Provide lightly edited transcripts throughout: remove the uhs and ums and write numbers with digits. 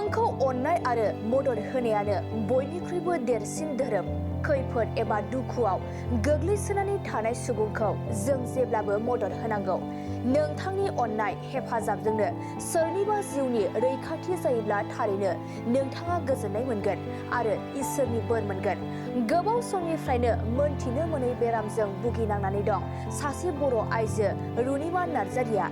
नोंथांखौ अननाय आरो मदद होनायानो बयनिख्रुइबो देरसिन धोरोम। खैफोद एबा दुखुआव गोग्लैसोनानै थानाय सुबुंखौ जों जेब्लाबो मदद होनांगौ। नोंथांनि अननाय हेफाजाबजोंनो सोरनिबा जिउनि रैखाथि जायोब्ला थारैनो नोंथाङा गोजोननाय मोनगोन आरो इसोरनि बोर मोनगोन। गोबाव समनिफ्रायनो मोनथिनो मोनै बेरामजों भुगिनांनानै दं सासे बर' आइजो रुनिमा नार्जारिया।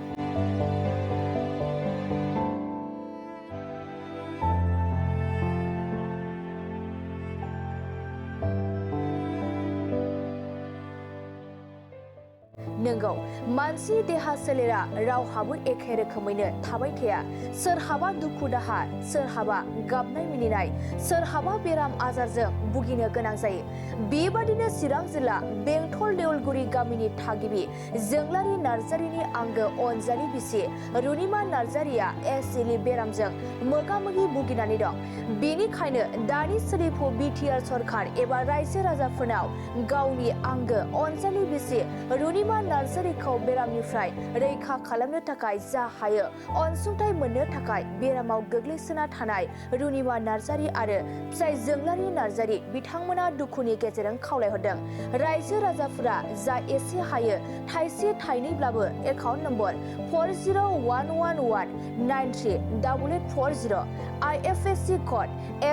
नंगौ, मानसि देहा सोलेरा रावहाबो एखे रोखोमैनो थाबाय थाया। सोरहाबा दुखु दाहा, सोरहाबा गाबनाय मिनिनाय, सोरहाबा बेराम आजारजों भुगिनो गोनां जायो। बेबादिनो चिरां जिल्ला बेंटल देउलगुरि गामिनि थागिबि जोंलारि नार्जारिनि आंगो अनजालि बिसि रुनिमा नार्जारिया एसिडनि बेरामजों मोगा मोगि भुगिनानै दं। बेनिखायनो दानि सोलिफु बिटिआर सरखार एबा रायजो राजाफोरनाव गावनि आंगो अनजालि बिसि रुनिमा नार्जारिखौ बेरामनिफ्राय रैखा खालामनो थाखाय जा हायो अनसुंथाइ मोननो थाखाय बेरामाव गोग्लैसोना थानाय रुनिमा नार्जारि आरो फिसाय जोंलारि नार्जारि बिथांमोना दुखुनि गेजेरजों खावलायहरदों। रायजो राजाफोरा जा एसे हायो थाइसे थाइनैब्लाबो account number 401119388440 IFSC code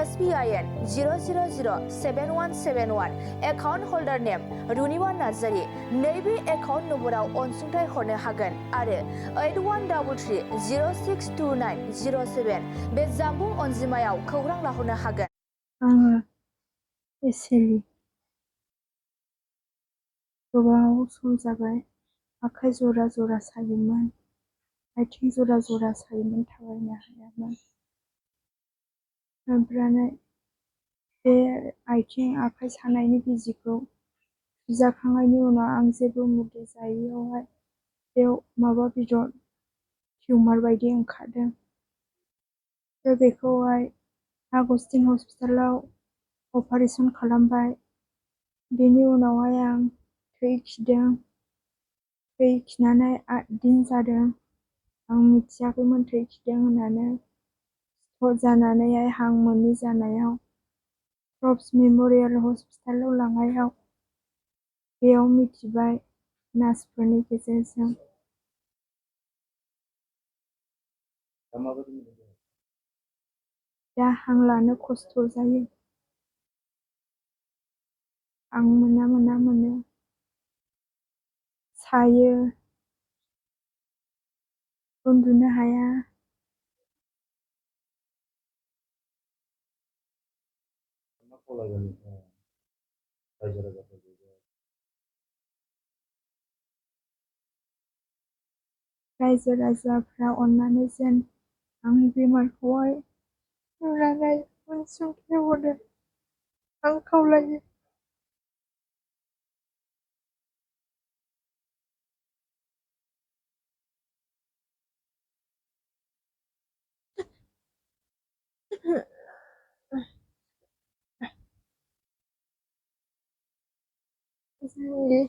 SBIN 0007171 account holder name Runima Narzary नैबे एकाउन्ट नम्बराव अनसुंथाइ हरनो हागोन आरो 8133062907 बे जानबुं अनजिमायाव खौरां लाहरनो हागोन। आङो एसेलि गोबाव सम जाबाय। आखाइ जरा जरा सायोमोन, आथिं जरा जरा सायोमोन, थाबायनो हायामोन। ओमफ्राय बे आथिं आखाइ सानायनि बिजिखौ जाखांनायनि उनाव आं जेबो मुलि जायैयावहाय बेयाव माबा बिदर टिउमार बायदि ओंखारदों। बेखौहाय आगस्टिन हस्पिटालाव अपारेसन खालामबाय। बेनि उनावहाय आं थै खिदों। थै खिनानै 8 दिन जादों। आं मिथियाखैमोन थै खिदों होननानै। स्टर जानानैहाय हां मोनि जानायाव प्रब्स मेम'रियेल हस्पिटालाव लांनायाव बेयाव मिथिबाय नार्सफोरनि गेजेरजों। दा हां लानो खस्थ' जायो। हां मोना मोनो, सायो, उन्दुनो हाया। रायजो राजाफ्रा अननानै जेन आंनि बेमारखौहाय नुनानै अनसुंथाइ हरो आं खावलायो। जोंनि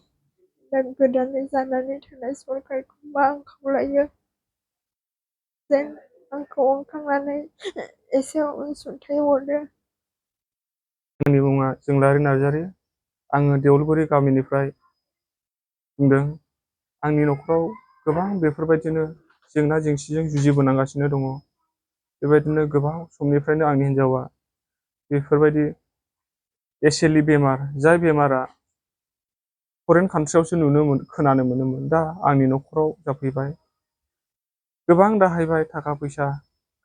गोदानै जानानै थानाय सरखारखौबो आं खावलायो जेन आंखौ अनखांनानै एसे अनसुंथाइ हरो। आंनि मुङा जोंलारि नार्जारि। आङो देउलगुरि गामिनिफ्राय बुंदों। आंनि न'खराव गोबां बेफोरबायदिनो जेंना जेंसिजों जुजिबोनांगासिनो दङ। बेबायदिनो गोबां समनिफ्रायनो आंनि हिन्जावा बेफोरबायदि एसेलि बेमार, जाय बेमारा फरेन कान्ट्रियावसो खोनानो मोनोमोन, दा आंनि न'खराव जाफैबाय। गोबां दाहायबाय थाखा फैसा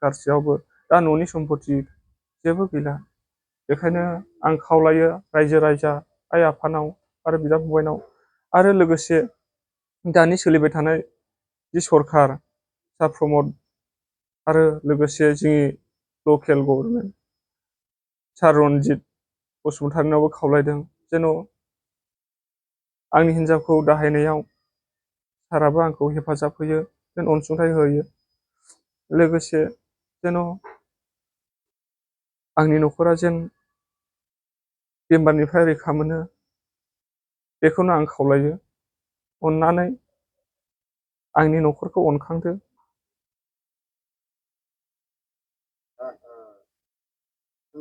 गासैयावबो। दा न'नि सम्पति जेबो गैला। बेखायनो आं खावलायो रायजो राजा आइ आफानाव आरो बिदा फंबायनाव आरो लोगोसे दानि सोलिबाय थानाय जि सरखार सा प्रमद आरो लोगोसे जोंनि लकेल गभर्नमेन्ट सार रनजित बसुमतारिनावबो खावलायदों जेन' आंनि हिन्जावखौ दाहायनायाव साराबो आंखौ हेफाजाब होयो, जेन अनसुंथाइ होयो। लोगोसे जेन' आंनि न'खरा जेन बेमारनिफ्राय रैखा मोनो, बेखौनो आं खावलायो। अननानै आंनि न'खरखौ अनखांदो। औ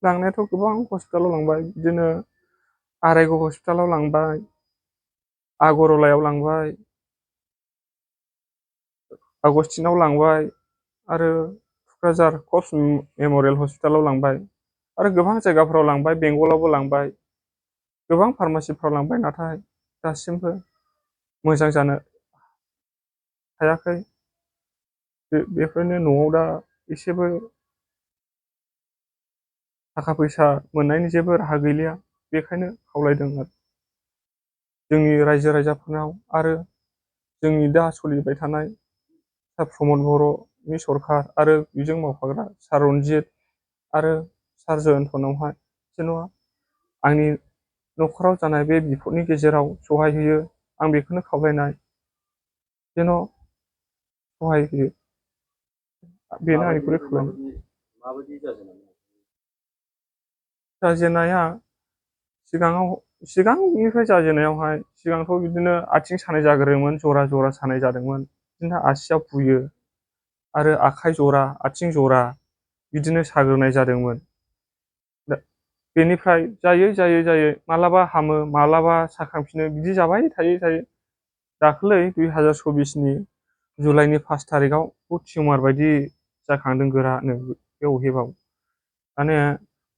लांनायाथ' गोबां हस्पिटालाव लांबाय, बिदिनो आरायग' हस्पिटालाव लांबाय, आगरलायाव लांबाय, आगस्टिनाव लांबाय, आरो क'क्राझार कर्प्स मेम'रियेल हस्पिटालाव लांबाय, आरो गोबां जायगाफोराव लांबाय, बेंगलावबो लांबाय, गोबां फार्मासिफ्राव लांबाय, नाथाय दासिमबो मोजां जानो हायाखै। बेफोरनो न'आव दा एसेबो थाखा फैसा मोननायनि जेबो राहा गैलिया। बेखायनो खावलायदों आरो जोंनि रायजो राजाफोरनाव, आरो जोंनि दा सोलिबाय थानाय सार प्रमद बर'नि सरखार आरो बेजों मावफाग्रा सार रन्जित आरो सार जयन्तनावहाय जेन' आंनि न'खराव जानाय बे बिपदनि गेजेराव सहाय होयो। आं बेखौनो खावलायनाय, जेन' सहाय होयो। बेनो आंनिफ्राय खावलायनाय। जाजेननाया सिगांनिफ्राय जाजेननायावहाय सिगांथ' बिदिनो आथिं सानाय जाग्रोयोमोन, जरा जरा सानाय जादोंमोन, बिदिनो आसियाव बुयो, आरो आखाइ जरा, आथिं जरा बिदिनो साग्रोनाय जादोंमोन। बेनिफ्राय जायै जायै जायै मालाबा हामो, मालाबा साखांफिनो, बिदि जाबाय थायै थायै दाख्लै 2024नि जुलाइनि 5 थारिखआव टिउमार बायदि जाखांदों गोरानो बे अहेबाव। माने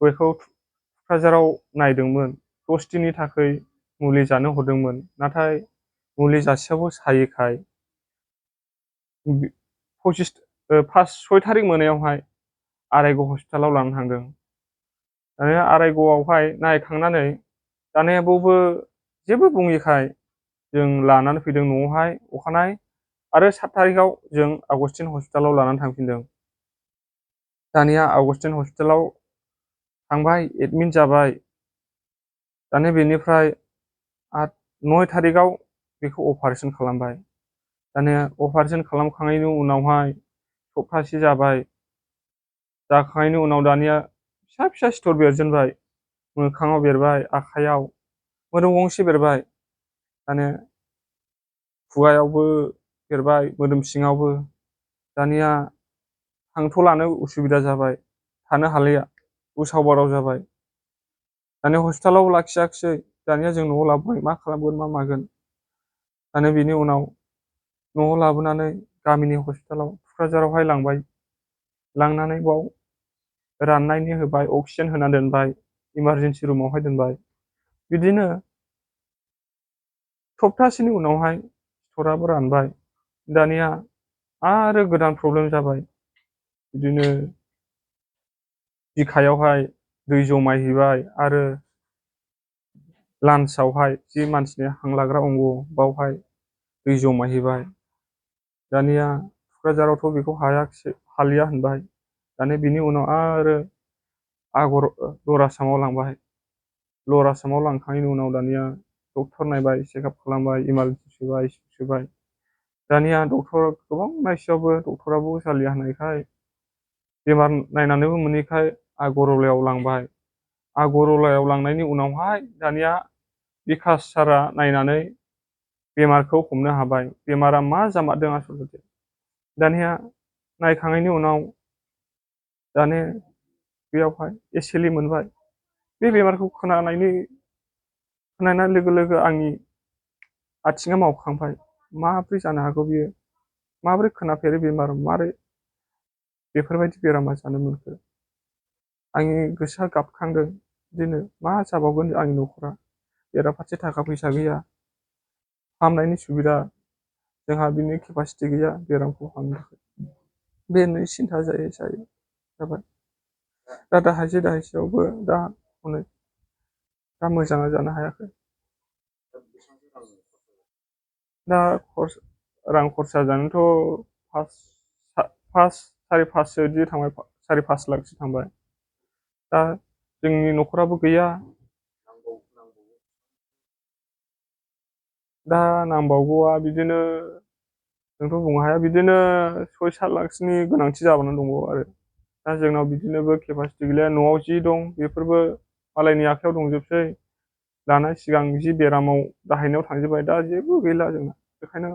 बेखौ क'क्राझाराव नायदोंमोन, 10 दिननि थाखाय मुलि जानो हरदोंमोन, नाथाय मुलि जासेयावबो सायैखाय 6 थारिख मोनायावहाय आरायग' हस्पिटालाव लानानै थांदों। दानिया आरायग'आवहाय नायखांनानै दानिया बावबो जेबो बुङिखाय जों लानानै फैदों न'आवहाय अखानायै, आरो 7 थारिखआव जों आगस्टिन हस्पिटालाव लानानै थांफिनदों। दानिया आगस्टिन हस्पिटालाव थांबाय, एडमिट जाबाय। दानिया बेनिफ्राय 9 थारिखआव बेखौ अपारेसन खालामबाय। दानिया अपारेसन खालामखांनायनि उनावहाय सप्तासे जाबाय, जाखांनायनि उनाव दानिया फिसा फिसा सिथर बेरजेनबाय, मोखाङाव बेरबाय, आखाइयाव, मोदोम गंसे बेरबाय, दानिया खुगायावबो बेरबाय, मोदोम सिङावबो। दानिया हांथ' लानो उसुबिदा जाबाय, थानो हालिया, उसाव बादाव जाबाय। दानिया हस्पिटालाव लाखियाखिसै, दानिया जों न'आव लाबोबाय, मा खालामगोन मा मागोन। दानिया बेनि उनाव न'आव लाबोनानै गामिनि हस्पिटालाव क'क्राझारावहाय लांबाय, लांनानै बाव राननायनि होबाय, अक्सिजेन होना दोनबाय, इमारजेन्सि रुमावहाय दोनबाय। बिदिनो सप्तासेनि उनावहाय सिथराबो रानबाय। दानिया आरो गोदान प्रब्लेम जाबाय, बिदिनो बिखायावहाय दै जमायहैबाय, आरो लान्सआवहाय जि मानसिनि हां लाग्रा अंग बावहाय दै जमायहैबाय। दानिया क'क्राझारावथ' बेखौ हालिया होनबाय। दानिया बिनि उनाव आरो लवार आसामाव लांबाय। लवार आसामाव लांखांनायनि उनाव दानिया डक्टर नायबाय, चेकआप खालामबाय, इमारजेन्सि सोबाय। दानिया डक्टर गोबां नायसेयावबो डक्टराबो जालिया होननायखाय, बेमार नायनानैबो मोनैखाय आगरलायाव लांबाय। आगरलायाव लांनायनि उनावहाय दानिया बिकास सारा नायनानै बेमारखौ हमनो हाबाय, बेमारा मा जामारदों आसलथे। दानिया नायखांनायनि उनाव दानिया बेयावहाय एसेलि मोनबाय। बे बेमारखौ खोनानाय लोगो लोगो आंनि आथिङा मावखांबाय। माब्रै जानो हागौ बियो, माबोरै खोनाफेरै बेमार, माबोरै बेफोरबायदि बेरामा जानो मोनखो। आंनि गोसोआ गाबखांदों, बिदिनो मा जाबावगोन आंनि न'खरा, बेराफारसे थाखा फैसा गैया, फाहामनायनि सुबिदा जोंहा बिनि केपासिटि गैया बेरामखौ फाहामनो थाखाय। बेनो सिन्था जाबाय। दा दाहायसेयावबो दा हनै दा मोजाङा जानो हायाखै। दा रां खरसा जानोथ' सारि पाससो बिदि थांबाय, 5.5 लाखसो थांबाय। दा जोंनि न'खराबो गैया। दा नांबावगौआ बिदिनो जोंथ' बुंनो हाया, बिदिनो 6-7 लाखसोनि गोनांथि जाबावनानै दंबावो आरो। दा जोंनाव बिदिनोबो केपासिटि गैया, न'आव जि दं बेफोरबो मालायनि आखाइयाव दंजोबसै। दाना सिगां जि बेरामाव दाहायनायाव थांजोब्बाय, दा जेबो गैला जोंना। बेखायनो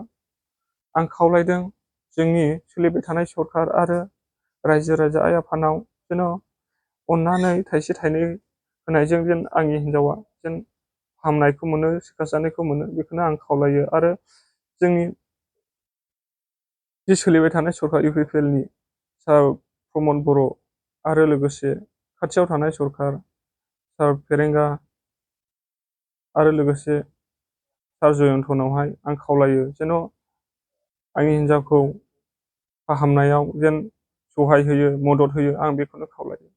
आं खावलायदों जोंनि सोलिबाय थानाय सरखार आरो रायजो राजा आइ आफानाव जेन' अननानै थाइसे थाइनै होनायजों जेन आंनि हिन्जावा जेन फाहामनायखौ मोनो, सिकित्साखौ मोनो, बेखौनो आं खावलायो। आरो जोंनि जे सोलिबाय थानाय सरखार UPPLनि सार प्रमद बर' आरो लोगोसे खाथियाव थानाय सरखार सार फेरेंगा आरो लोगोसे सार जयन्तनावहाय आं खावलायो जेन' आंनि हिन्जावखौ फाहामनायाव जेन सहाय होयो, मदद होयो, आं बेखौनो खावलायो।